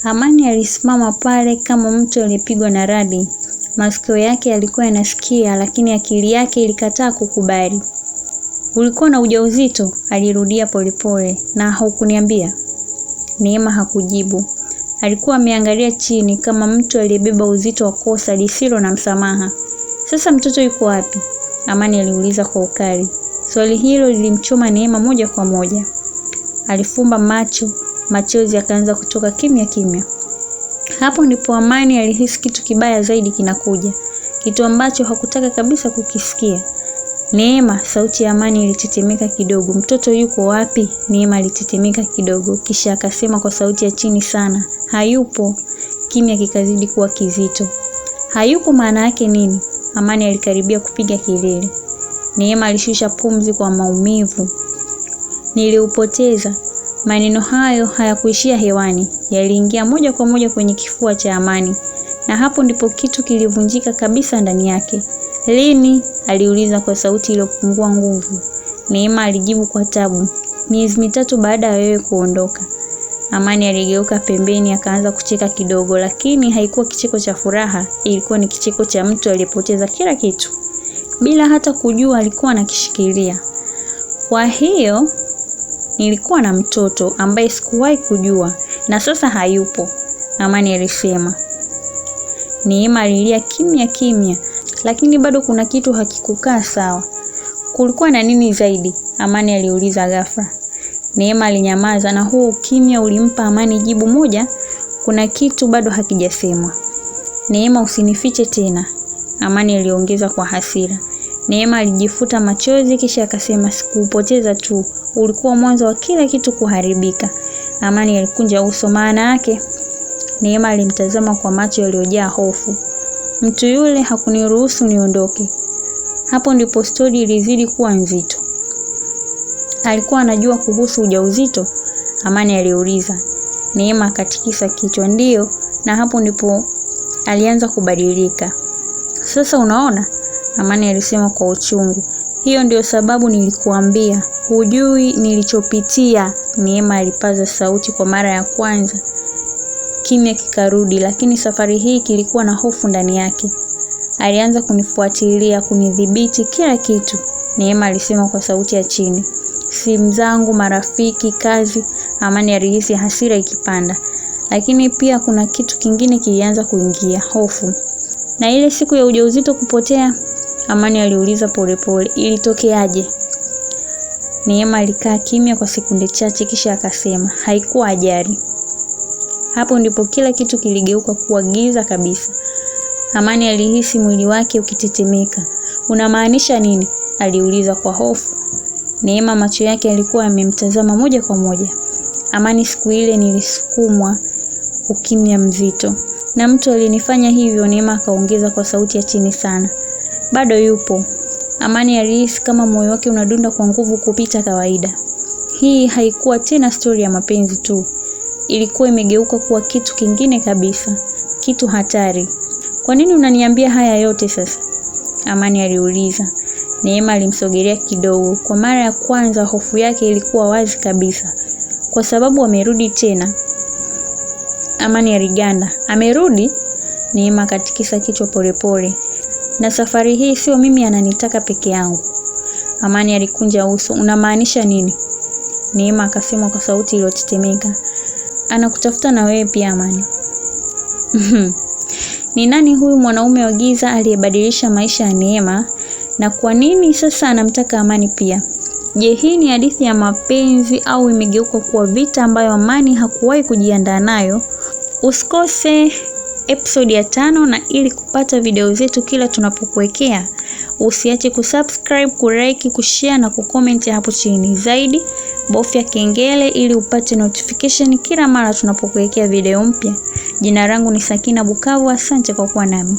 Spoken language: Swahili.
Amani alisimama pale kama mtu aliyepigwa na radi. Masikio yake yalikuwa yanasikia, lakini akili yake ilikataa kukubali. Ulikuwa na ujauzito? Alirudia polepole. Na hukuniambia? Neema hakujibu. Alikuwa ameangalia chini kama mtu aliyebeba uzito wa kosa lisilo na msamaha. Sasa mtoto yuko wapi? Amani aliuliza kwa ukali. Swali hilo lilimchoma Neema moja kwa moja. Alifumba macho, machozi yakaanza kutoka kimya kimya. Hapo ndipo Amani alihisi kitu kibaya zaidi kinakuja, kitu ambacho hakutaka kabisa kukisikia. Neema, sauti ya Amani ilitetemeka kidogo. Mtoto yuko wapi? Neema alitetemeka kidogo, kisha akasema kwa sauti ya chini sana, hayupo. Kimya kikazidi kuwa kizito. Hayupo maana yake nini? Amani alikaribia kupiga kelele. Neema alishusha pumzi kwa maumivu. Niliupoteza. Maneno hayo hayakuishia hewani, yaliingia moja kwa moja kwenye kifua cha Amani, na hapo ndipo kitu kilivunjika kabisa ndani yake. Lini? Aliuliza kwa sauti iliyopungua nguvu. Neema alijibu kwa tabu, miezi 3 baada ya wewe kuondoka. Amani aligeuka pembeni akaanza kucheka kidogo, lakini haikuwa kicheko cha furaha, ilikuwa ni kicheko cha mtu aliyepoteza kila kitu bila hata kujua alikuwa anakishikilia. Kwa hiyo nilikuwa na mtoto ambaye sikuwahi kujua na sasa hayupo, Amani alisema. Neema alilia kimya kimya, lakini bado kuna kitu hakikukaa sawa. Kulikuwa na nini zaidi? Amani aliuliza ghafla. Neema alinyamaza, na huo ukimya ulimpa Amani jibu moja, kuna kitu bado hakijasemwa. Neema, usinifiche tena, Amani aliongeza kwa hasira. Neema alijifuta machozi kisha akasema, sikuupoteza tu, ulikuwa mwanzo wa kila kitu kuharibika. Amani alikunja uso, maana yake? Neema alimtazama kwa macho yaliyojaa hofu. Mtu yule hakuniruhusu niondoke. Hapo ndipo stori ilizidi kuwa nzito. Alikuwa anajua kuhusu ujauzito? Amani aliuliza. Neema akatikisa kichwa, ndiyo, na hapo ndipo alianza kubadilika. Sasa unaona, Amani alisema kwa uchungu. Hiyo ndio sababu nilikuambia, hujui nilichopitia. Neema alipaza sauti kwa mara ya kwanza. Kimya kikarudi, lakini safari hii kilikuwa na hofu ndani yake. Alianza kunifuatilia, kunidhibiti kila kitu, Neema alisema kwa sauti ya chini. Simu zangu, marafiki, kazi. Amani alihisi hasira ikipanda. Lakini pia kuna kitu kingine kilianza kuingia, hofu. Na ile siku ya ujauzito kupotea, Amani aliuliza polepole, ilitokeaje? Neema alikaa kimya kwa sekunde chache kisha akasema, haikuwa ajali. Hapo ndipo kila kitu kiligeuka kuwa giza kabisa. Amani alihisi mwili wake ukitetemeka. Unamaanisha nini? Aliuliza kwa hofu. Neema macho yake yalikuwa yamemtazama moja kwa moja. Amani, siku ile nilisukumwa ukimya mzito, na mtu alinifanya hivyo, Neema akaongeza kwa sauti ya chini sana. Bado yupo. Amani alihisi kama moyo wake unadunda kwa nguvu kupita kawaida. Hii haikuwa tena stori ya mapenzi tu. Ilikuwa imegeuka kuwa kitu kingine kabisa, kitu hatari. Kwa nini unaniambia haya yote sasa? Amani aliuliza. Neema alimsogelea kidogo. Kwa mara ya kwanza hofu yake ilikuwa wazi kabisa. Kwa sababu amerudi tena. Amani aliganda. Amerudi? Neema akatikisa kichwa polepole. Na safari hii sio mimi ananitaka peke yangu. Amani alikunja uso. Unamaanisha nini? Neema akasema kwa sauti iliyotetemeka. Anakutafuta na wewe pia Amani. Ni nani huyu mwanaume wa giza aliyebadilisha maisha ya Neema, na kwa nini sasa anamtaka Amani pia? Je, hii ni hadithi ya mapenzi au imegeuka kuwa vita ambayo Amani hakuwahi kujiandaa nayo? Usikose episode ya 5, na ili kupata video zetu kila tunapokuwekea, usiache kusubscribe, kulike, kushare na kucomment hapo chini. Zaidi, bofya kengele ili upate notification kila mara tunapokuwekea video mpya. Jina langu ni Sakina Bukavu, asante kwa kuwa nami.